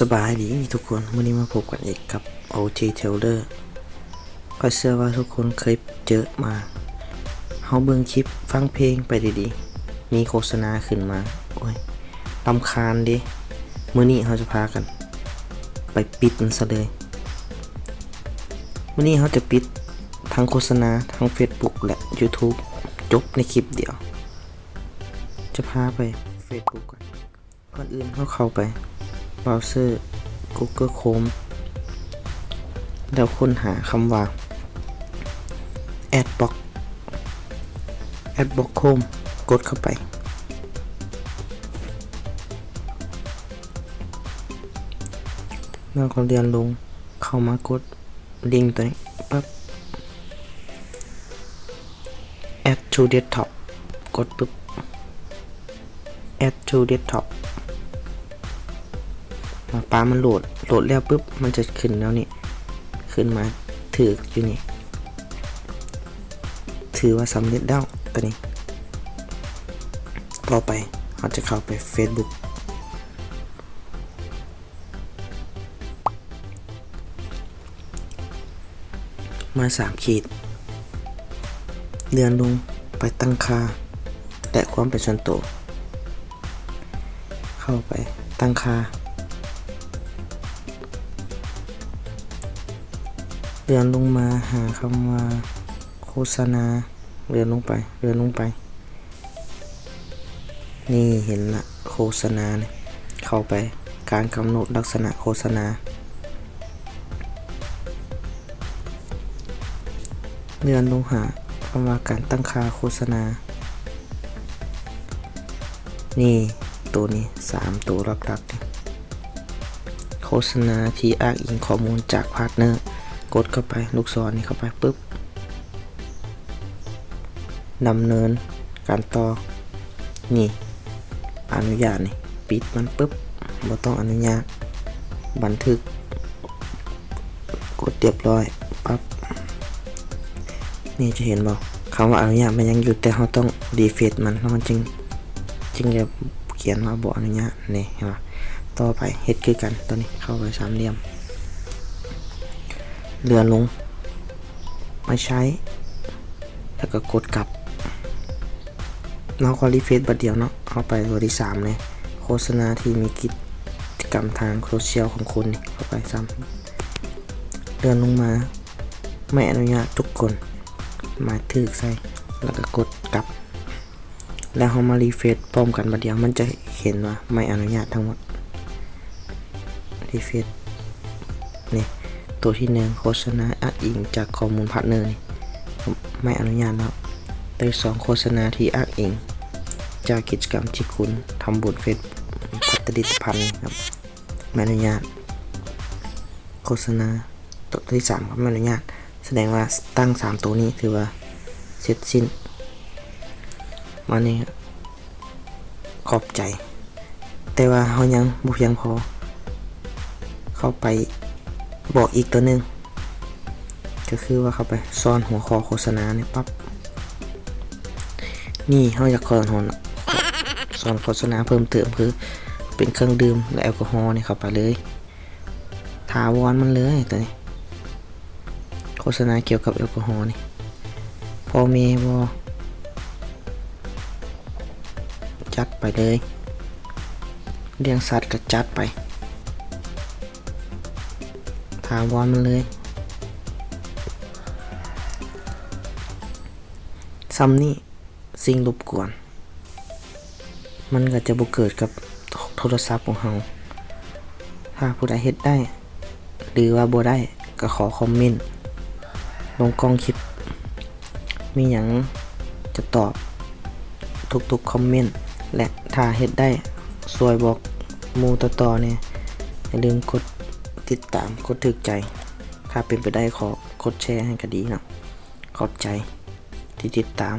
ສະບາຍດີທຸກຄົນ, ມື້ນີ້ມາພົບກັນອີກກັບ ໂອ ທີ Taylor. ຂ້ອຍເຊື່ອວ່າທຸກຄົນເຄີຍເຈີມາ. ເຮົາເບິ່ງຄລິບ, ຟັງເພງໄປດີໆ, ມີໂຄສະນາຂຶ້ນມາ. ໂອ້ຍ, ລຳຄານເດ. ມື້ນີ້ເຮົາຈະພາກັນໄປປິດມັນຊະເລີຍ. ມື້ນີ້ເຮົາຈະປິດທັງໂຄສະນາ, ທັງ Facebook ແລະ YouTube ຈົບໃນຄລິບດຽວ. ຈະພາໄປ Facebook ກ່ອນ. ກ່ອນອື່ນເຮົາເຂົ້າໄປເບຣາວເຊີ Google Chrome ແລ້ວຄົ້ນຫາຄຳວ່າ Adblock Adblock Chrome ກົດເຂົ້າໄປ ແລ້ວກໍເລື່ອນລົງ ເຂົ້າມາກົດ ລິງໂຕນີ້ ປັບ Add to Desktop ກົດປຶບ Add to Desktop ມາປາມັນໂຫຼດ ໂຫຼດແລ້ວປຶບ ມັນຈະຂຶ້ນແນວນີ້ ຂຶ້ນມາຖືກຢູ່ນີ້ ຖືວ່າສຳເລັດແລ້ວໂຕນີ້. ຕໍ່ໄປເຮົາຈະເຂົ້າໄປ Facebook ມາສາມຂີດ ເລື່ອນລົງໄປຕັ້ງຄ່າ ແລະ ຄວາມເປັນສ່ວນໂຕ ເຂົ້າໄປຕັ້ງຄ່າ ເລື່ອນລົງມາຫາຄຳວ່າໂຄສະນາ ເລື່ອນລົງໄປ ເລື່ອນລົງໄປ. ນີ້ເຫັນລະ ໂຄສະນານີ້ ເຂົ້າໄປການກຳນົດລັກສະນະໂຄສະນາ ເລື່ອນລົງຫາຄຳວ່າການຕັ້ງຄ່າໂຄສະນາ ນີ້ ໂຕນີ້ ສາມໂຕຫຼັກໆນີ້ ໂຄສະນາທີ່ອ້າງອີງຂໍ້ມູນຈາກພາດເນີ ກົດເຂົ້າໄປ ລູກສອນນີ້ເຂົ້າໄປປຶບ ດຳເນີນການຕໍ່ ນີ້ ອະນຸຍາດນີ້ ປິດມັນປຶບ ບໍ່ຕ້ອງອະນຸຍາດ ບັນທຶກ ກົດຮຽບຮ້ອຍ ປັບ ນີ້ຈະເຫັນບໍ່ ຄຳວ່າອະນຸຍາດມັນຍັງຢູ່ ແຕ່ເຮົາຕ້ອງຣີເຟຣຊມັນ ແລ້ວມັນຈຶ່ງ ຈຶ່ງຈະຂຽນວ່າບໍ່ອະນຸຍາດ ນີ້ເຫັນບໍ່? ຕໍ່ໄປເຮັດຄືກັນ ໂຕນີ້ເຂົ້າໄປສາມຫຼ່ຽມ ເລື່ອນລົງ ໄປໃຊ້ ແລ້ວກໍກົດກັບ ເຮົາກໍຣີເຟຣຊບາດດຽວເນາະ ເຮົາໄປຕົວທີສາມເລີຍ ໂຄສະນາທີ່ມີກິດຈະກຳທາງໂຊຊຽວຂອງຄຸນນີ້ ເຂົ້າໄປຊ້ຳ ເລື່ອນລົງມາ ໄມ່ອະນຸຍາດທຸກຄົນ ໝາຍຖືກໃສ່ ແລ້ວກໍກົດກັບ. ແລ້ວເຮົາມາຣີເຟຣຊພ້ອມກັນບາດດຽວ ມັນຈະເຫັນວ່າໄມ່ອະນຸຍາດທັງໝົດ ຣີເຟຣຊ ນີ້ ໂຕທີໜຶ່ງ ໂຄສະນາອ້າງອີງຈາກຂໍ້ມູນພາດເນີນີ້ ໄມ່ອະນຸຍາດແລ້ວ ໂຕທີສອງ ໂຄສະນາທີ່ອ້າງອີງຈາກກິດຈະກຳທີ່ຄຸນທຳບຸນເຟສ ຜະລິດຕະພັນນີ້ ໄມ່ອະນຸຍາດ ໂຄສະນາ ໂຕທີສາມ ກໍໄມ່ອະນຸຍາດ ສະແດງວ່າຕັ້ງສາມໂຕນີ້ຖືວ່າເສັດສິ້ນ ມານີ້ ຂອບໃຈ ແຕ່ວ່າເຮົາຍັງບໍ່ພຽງພໍ ເຂົ້າໄປບອກອີກໂຕໜຶ່ງ ກໍຄືວ່າເຂົ້າໄປສ້ອນຫົວຂໍ້ໂຄສະນານີ້ປັບ ນີ້ເຮົາຢາກສ້ອນຫົວ ສ້ອນໂຄສະນາເພີ່ມເຕີມ ຄືເປັນເຄື່ອງດື່ມ ແລະ ແອລກໍຮໍນີ້ເຂົ້າໄປເລີຍ ຖາວອນມັນເລີຍໂຕນີ້ ໂຄສະນາກ່ຽວກັບແອລກໍຮໍນີ້ ພໍ່ແມ່ບໍ່ ຈັດໄປເລີຍ ລ້ຽງສັດກໍຈັດໄປ ຖາວອນມັນເລີຍ ສ່ຳນີ້ ສິ່ງລົບກວນ ມັນກໍຈະບໍ່ເກີດກັບໂທລະສັບຂອງເຮົາ. ຖ້າຜູ້ໃດເຮັດໄດ້ ຫຼືວ່າບໍ່ໄດ້ ກໍຂໍຄອມເມັນລົງກ່ອງຄລິບ. ມີຫຍັງຈະຕອບທຸກໆຄອມເມັນ ແລະ ຖ້າເຮັດໄດ້ ຊ່ວຍບອກໝູ່ຕໍ່ໆແດ່. ຢ່າລືມກົດຕິດຕາມ, ກົດຖືກໃຈ. ຖ້າເປັນໄປໄດ້ ຂໍກົດແຊໃຫ້ກໍດີເນາະ. ຂອບໃຈທີ່ຕິດຕາມ.